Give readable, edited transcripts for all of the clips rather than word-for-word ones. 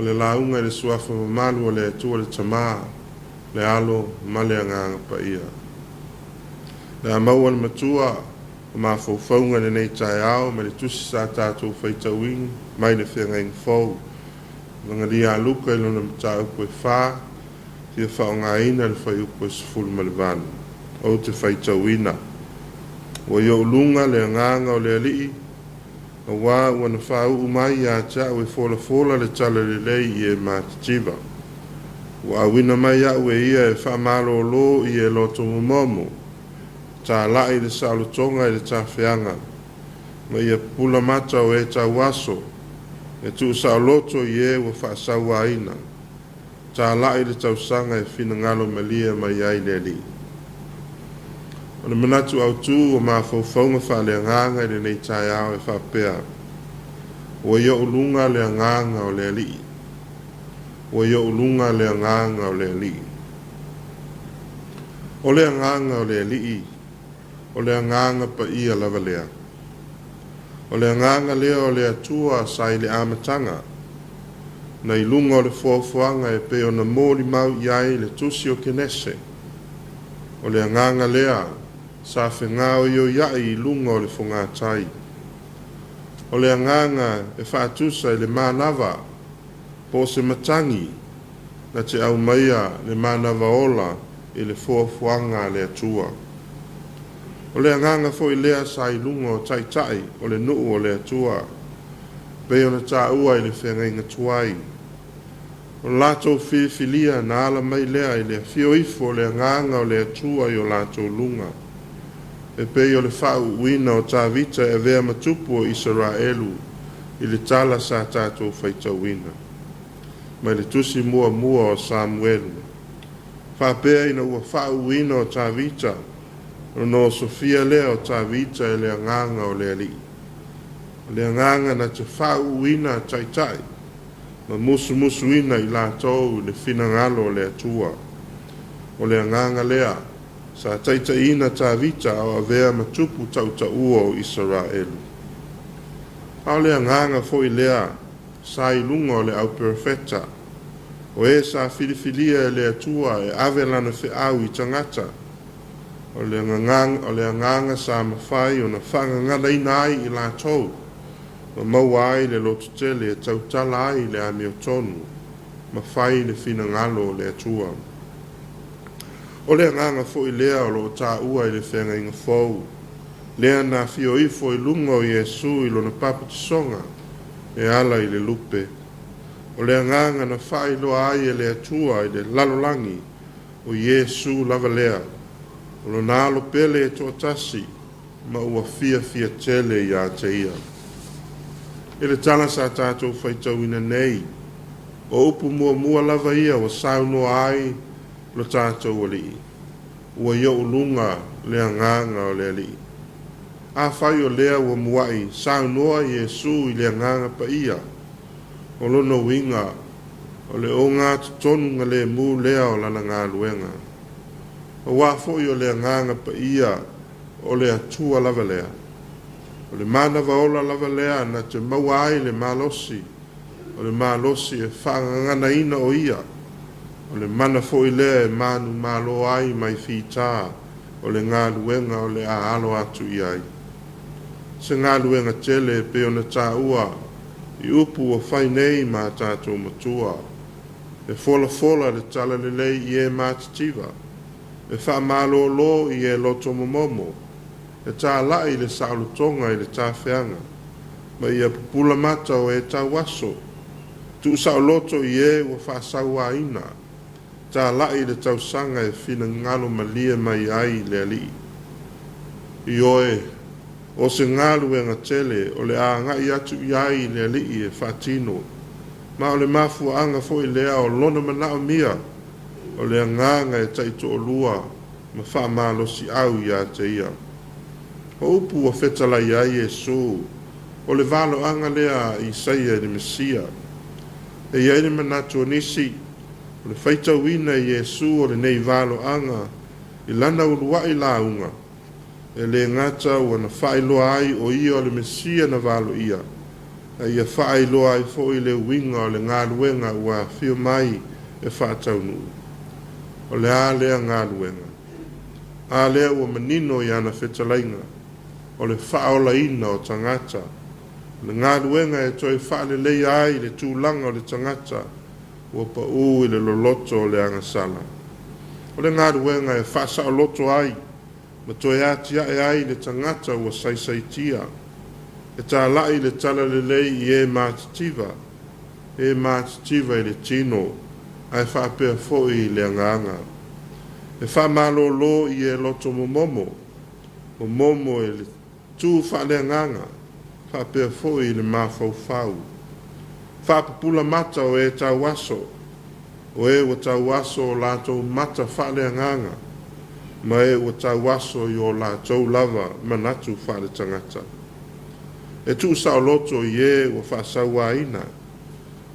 O le lauga i le Suafa mamalu o le Atua le Tama, le Alo ma le Agaga Paia. O le a maua le matua o mafaufauga i lenei taeao mai le tusi sa tatou faitauina mai le Feagaiga Fou, Evagalia a Luka i lona mataupu e 4, fia faaaogaina le fuaiupu e 18. Ou te faitauina. Ua i ou luga le agaga o le Alii, Auā ua na fāu'u mai ia te a'u e folafola le Tala Lelei i e matitiva. Ua auina mai a'u e ia e faamalōlō i e loto momomo, tāla'i le saolotoga i le tafeaga, ma ia pupula mata o e tauaso, e tuusaoloto i e ua faasauāina. Talai le tausaga e finagalo malie mai ai le Alii. O le manatu autū o mafaufauga faaleagaga i lenei taeao e faapea, Ua i ou luga le agaga o le Alii. Ua i ou luga le agaga o le Alii. O le agaga o le Alii, o le agaga paia lava lea. O le agaga lea o le Atua sa i le amataga, na i luga o le foafoaga e pei ona molimau i ai le Tusi o Kenese. O le agaga lea sa fegaoioiaʻi i luga o le fogatai. O le agaga e faatusa i le manava po o se matagi na te aumaia le manava ola i le foafoaga a le Atua. O le agaga foi lea sa i luga o taitai o le nuu o le Atua, pei ona taua i le feagaiga tuai. O le latou filifilia na ala mai lea i le afio ifo o le agaga o le Atua i o latou luga, e pei o le faauuina o Tavita e avea ma tupu o Isaraelu i le tala sa tatou faitauina mai le tusi muamua o Samuelu. Faapea ina ua faauuina o Tavita, ona osofia lea o Tavita e le agaga o le Alii. O le agaga na te faauuina taitai ma musumusuina i latou i le finagalo o le Atua. O le agaga lea sa taitaiina Tavita a o avea ma tupu tautaua o Isaraelu. A o le agaga foi lea sa i luga o le au perofeta, o e sa filifilia e le Atua e ave lana feau i tagata, o le o le agaga sa mafai ona faagaganaina ai i latou ma maua ai le lototele e tautala ai le amiotonu ma fai le finagalo o le Atua. O le agaga foi lea o lo o taua i le feagaiga fou, lea na afio ifo i luga o Iesu i lona papatisoga e ala i le lupe. O le agaga na faailoa ai e le Atua i le lalolagi o Iesu lava lea, o lona alo pele e toatasi ma ua fiafia tele ia te ia. I le tala sa tatou faitauina nei, o upu muamua lava ia ua saunoa ai lo tatou Alii, Ua i ou luga le agaga o le Alii. Afai o lea ua muai saunoa Iesu i le agaga paia, o lona uiga o le ogatotonugalemu lea o lana galuega. Auā foi o le agaga paia o le Atua lava lea. O le manava ola lava lea na te maua ai le malosi, o le malosi e faagaganaina o ia, o le mana foi lea e manumalo ai mai fitā o le galuega o le a alo atu i ai. Se galuega tele e pei ona taua i upu ua fai nei ma a tatou matua, e folafola le Talalelei i e matitiva, e faamalōlō i e loto momomo, e tāla'i le saolotoga i le tafeaga, ma ia pupula mata o e tauaso, tuusaoloto i e ua faasauāina, Talai le tausaga e finagalo malie mai ai le Alii. Ioe, o se galuega tele o le a agai atu i ai le Alii e faatino, ma o le mafuaaga foi lea o lona manaomia o le agaga e taitoalua ma faamalosiau ia te ia. O upu ua fetalai ai Iesu, o le valoaga lea a Isaia i le Mesia. E i ai le manatu o nisi, O le faitauina e Iesu o lenei valoaga i lana uluai lauga, e le gata ua na faailoa ai o ia o le Mesia na valoia, a ia faailoa ai foi le uiga o le galuega ua afio mai e faataunuu. O le a lea galuega? A lea ua manino i ana fetalaiga, o le faaolaina o tagata, o le galuega e toe faaleleia ai le tulaga o le tagata ua pau i le loloto o le agasala. O le galuega e faasaoloto ai ma toe atiae ai le tagata ua saisaitia, e talai le talalelei i e matitiva, e matitiva i le tino, ae faapea foi i le agaga. E faamalolo i e loto momomo, momomo i le tu faaleagaga, faapea foi i le mafaufau. Faapupula mata o e tauaso, o e ua tauaso o latou mata faaleagaga, ma e ua tauaso i o latou lava manatu faaletagata. E tuusaoloto i e ua faasauaina,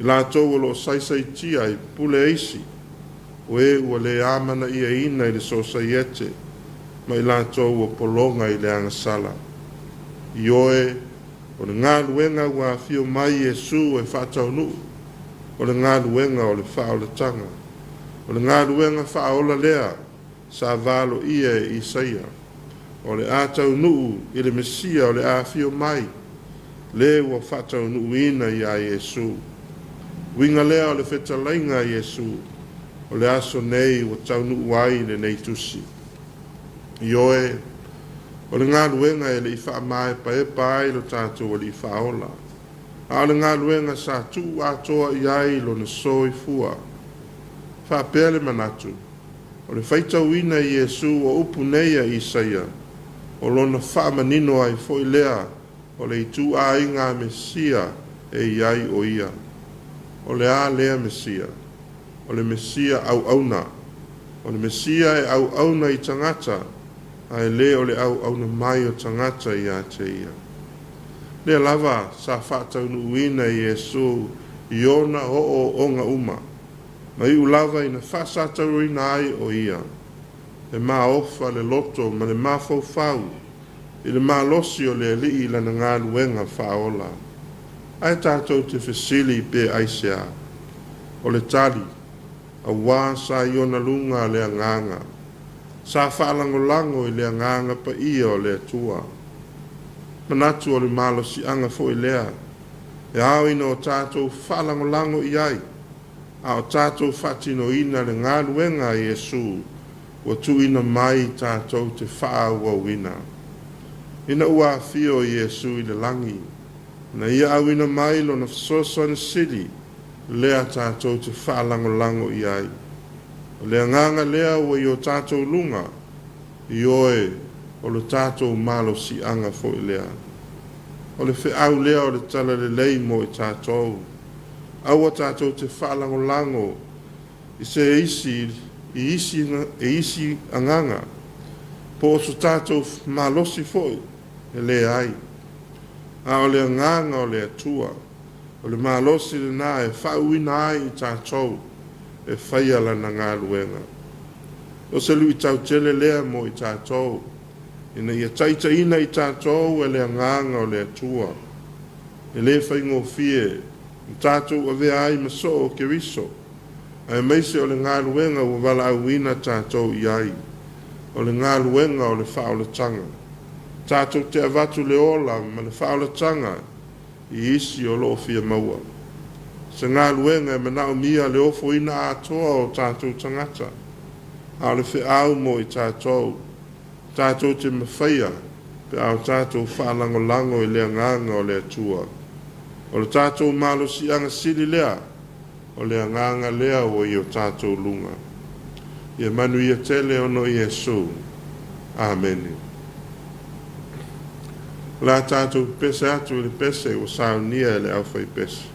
i latou o lo o saisaitia i pule e isi, o e ua le amanaiaina i le sosaiete, ma i latou ua pologa i le agasala. Ioe, o le galuega ua afio mai Iesu e faataunuu, o le galuega o le faaolataga. O le galuega faaola lea sa valoia e Isaia, o le a taunuu i le Mesia o le a afio mai, le ua faataunuuina iā Iesu. Uiga lea o le fetalaiga a Iesu, o le aso nei ua taunuu ai lenei tusi. Ioe, o le galuega e le i faamaepaepa ai lo tatou Alii Faaola, a o le galuega sa tuu atoa i ai lona soifua. Faapea le manatu, o le faitauina e Iesu o upu nei a Isaia, o lona faamanino ai foi lea o le ituaiga Mesia e i ai o ia. O le a lea Mesia? O le Mesia auauna. O le Mesia e auauna i tagata, ae le o le auauna mai o tagata ia te ia. Lea lava sa faataunuuina e Iesu i ona ooooga uma, ma iu lava ina faasatauaina ai o ia. E maofa le loto ma le mafaufau i le malosi o le Alii i lana galuega faaola. Ae tatou te fesili pe aisea? O le tali, auā sa i ona luga le Agaga. Sa faalagolago i le Agaga Paia o le Atua. Manatu o le malosiaga foi lea e ao ina o tatou faalagolago i ai, a o tatou faatinoina le galuega a Iesu ua tuuina mai tatou te faaauauina. Ina ua afio Iesu i le lagi, na ia auina mai lona fesoasoani sili lea tatou te faalagolago i ai. O le Agaga lea ua i o tatou luga, ioe, o le tatou malosiaga foi lea. O le feau lea o le talalelei mo i tatou. Aua tatou te faalagolago i se isi i isi e isi agaga, po o so tatou malosi foi, e leai. A o le Agaga o le Atua, o le malosi lena e faauuina ai i tatou e faia lana galuega. O se luitau tele lea mo i tatou, ina ia taitaiina i tatou e le Agaga o le Atua. E le faigofie na tatou avea ai ma soo o Keriso, aemaise o le galuega ua valaauina tatou i ai, o le galuega o le faaolataga. Tatou te avatu le ola ma le faaolataga i isi o lo o fia maua. Se galuega e manaomia le ofoina atoa o tatou tagata, a o le feau mo i tatou, tatou te mafaia pe a o tatou faalagolago i le Agaga o le Atua. O le tatou malosiaga sili lea, o le Agaga lea ua i o tatou luga. Ia manuia tele ona o Iesu. Amene. O le a tatou pepese atu i le pese ua saunia e le aufaipese.